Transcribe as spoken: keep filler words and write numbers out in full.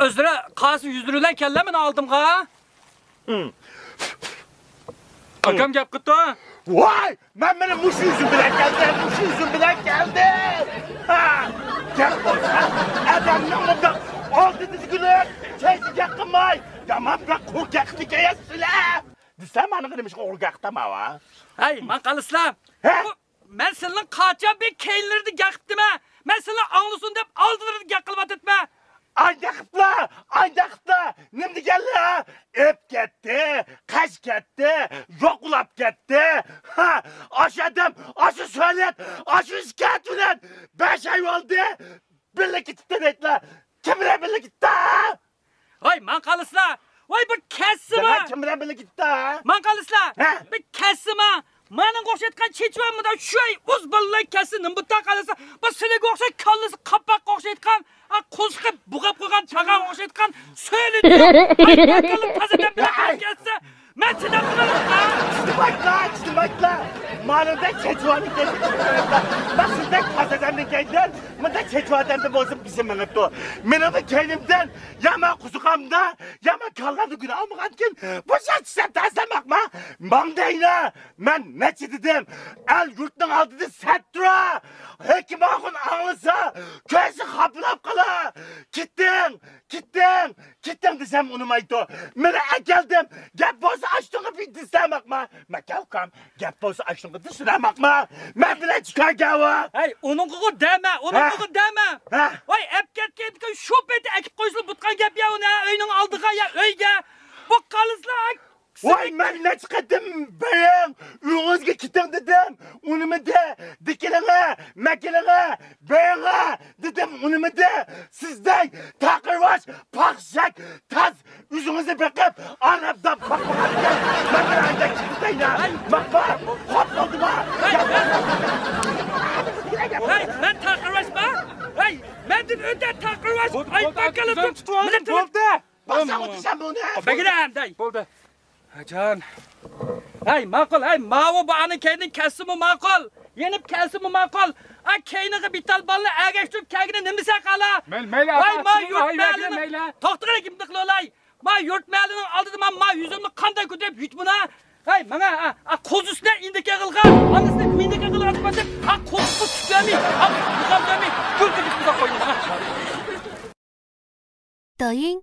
ئۆزلىرى قارىسا يۈزلىرى بىلەن كەلدى مېنىڭ ئالدىمغا. ئاكام گەپ قىپتۇ. ۋاي، مەن مانا مۇشۇ يۈزۈم بىلەن كەلدىم، مۇشۇ يۈزۈم بىلەن كەلدىم. ھا، گەپ بولسا، ئادەمنىڭ مۇنداق ئالدىدا دېگۈلۈك، چەيسى گەپ قىلماي، يامان بىر قۇر گەپنى كەيەسىلەر. دېسەم، مانا نېمىشقا ئوغرى گەپ قىلتام ھاۋا. ھەي، ماڭا قالىسىلا. ھە؟ بۇ، مەن سېنىڭ قاچان بىر كەينىلىرىدە گەپ قىپتىمەن. مەن سېنىڭ ئاڭلىسۇن دەپ ئالدىلىرىدا گەپ قىلىۋاتىپتىمەن. ئاي، دەقىپلا، ئاي، دەقىپلا. نېمە دېگەنلەر؟ ئۆپ كەتتى، قەش كەتتى، يوقلاپ كەتتى. ھا، ئاشۇ ئادەم، ئاشۇ سۆلەت، ئاشۇ ئىسكەت بىلەن بەش ئاي بولدى. بىللە كېتىپتۇ دەيتلا. كىم بىلەن بىللە كېتىپتۇ؟ ۋاي، ماڭا قالىسىلا. ۋاي، بىر كەتسىما. دەڭە، كىم بىلەن بىللە كېتىپتۇ؟ ماڭا قالىسىلا. ھە؟ بىر كەتسىما. مانىڭغا ئوخشايدىغان چېچىۋالمىدا شۇ ئاي ئۇز بالىلار كەتسە نېمە بۇتا قالىسا، بۇ سىلىگە ئوخشاش كاللىسى قاپاققا ئوخشايدىغان، ئا، قورسىقى بۇغاپ قويغان چاغانغا ئوخشايدىغان سۆلىدى. ئاي، ماكانلىق تازا دەم بىلەن كەتسە، مەن چىداپ تۇرالمايمەن. چىدىمايتلا، چىدىمايتلا. مانىدەك چېچىۋالنى كەتسە، مەن سىزدەك تازا دەمدىن كەيدىن، مۇنداق چېچىۋالدەمدىن بولسا بىزى مېڭىپتۇ. مېنىڭ كەينىمدىن يامان قورسىقىمدا، يامان كاللامدا گۇناھ ئالمىغانكىن، بۇ شەرت سەن تازا دەمەقما. ماڭ دەيلا. مەن نەچچە دېدىم، ئەل يۇرتنىڭ ئالدىدا سەت تۇرا. ھېكىم ئاخۇن ئاڭلىسا، كۆزى خاپىلاپ قالا. كېتىڭ، كېتىڭ، كېتىڭ دېسەم ئۇنىمايدۇ. مېنى ئەكەلدىم، گەپ بولسا ئاشتىڭغا بىر دېسەمەقما. مەكەلكام، گەپ بولسا ئاشتىڭغا دېسەمەقما. مەن بىلەن چىقار گەۋا. ھەي، ئۇنىڭغىغۇ دەمە، ئۇنىڭغىغۇ دەمە. ھە؟ ۋاي، ئەپ كەتكەندىكىن شۇ پېتى ئەكىپ قويسىلا بۇتقان گەپ يا ئۇنى، ھە، ئۆينىڭ ئالدىغا يا ئۆيگە. بۇ قالىسىلا. ۋاي، مەن نەچچە قېتىم بېرىڭ، ئۆيىڭىزگە كېتىڭ دېدىم، ئۇنىمىدى. دىكىلىڭە، مەكىلىڭە، بېرىڭە دېدىم، ئۇنىمىدى. سىزدەك تاقىرۋاش، پاخشەك، تاز، ئۆزىڭىزنى بېقىپ، ئارام داپ باقمىغان ئىكەن. مەن بىر ئاندەك كېتىدەيلا. ماقما، خوپ بولدىما؟ ھەي، مەن تاقىرۋاشما؟ ھەي، مەندىن ئۆتە تاقىرۋاش. بولدى، ئاي، بولدى، باكالىتىپ، ئۆزۈڭ تۇتۇۋالدىڭ، مىللەتنى بولدى. باسساڭ ئۇتۇشام بۇنى. بەگرەم دەي. بولدى. ھاجان. ھەي، ماقۇل، ھەي، ماۋۇ بۇ ئانا كەينىدىن كەتسىمۇ ماقۇل. يېنىپ كەلسىمۇ ماقۇل. ئا، كەينىگە بىتال بالىنى ئەگەشتۈرۈپ كەلگىنى نېمە سەقەلا؟ مەيلى، مەيلى، ۋاي، ئاتا، ما ئاچىڭنى يۇرت ئايۋەگە مەھەللىنىڭ، مەيلى. توختىغىن، كىم دىقلىۋالاي؟ ما يۇرت مەھەللىنىڭ ئالدىدا ما، ما يۈزۈمنى قانداق كۆتۈرۈپ يۈتمىنا؟ ھەي، ماڭا، ئا، ئا، قوزىسىنى ئىندىكى قىلغان، ئانىسىنى مېنىكى قىلغان دېمەسەك، ئا، قوزىسىغا سۈت بەرمەي، ئا، بۇغام بەرمەي، گۈل تېپىپ ئۇزاق قويدۇم، ھە. 抖音